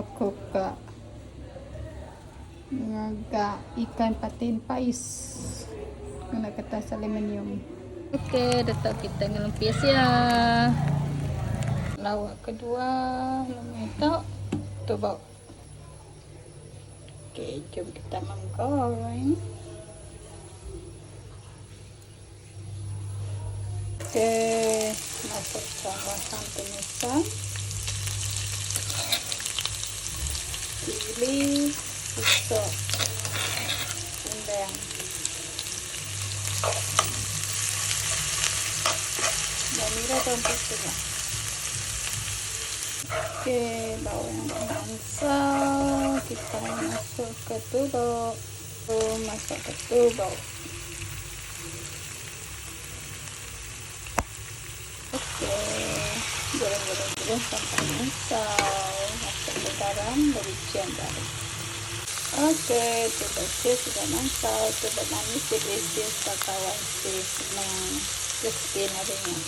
Aku ka ngaga ikan patin pais ngena kertas aluminium. Okey, detok kita ngelempis iya. Lauk kedua lemai tu tubok. Okey, jom kita menggoreng. Okey, masukkan bahan tumisan. Cili, susuk, undang. Dan merah bawang putih lah. Okey, bawang mansau kita masuk ke tubuk. Masuk ke tubuk. Okey, goreng-goreng dulu sampai mansau. Masuk ke garam, merica garam. Okey, tubuk sia sudah mansau. Tubuk manis diisi kawan si senang crispy narinya.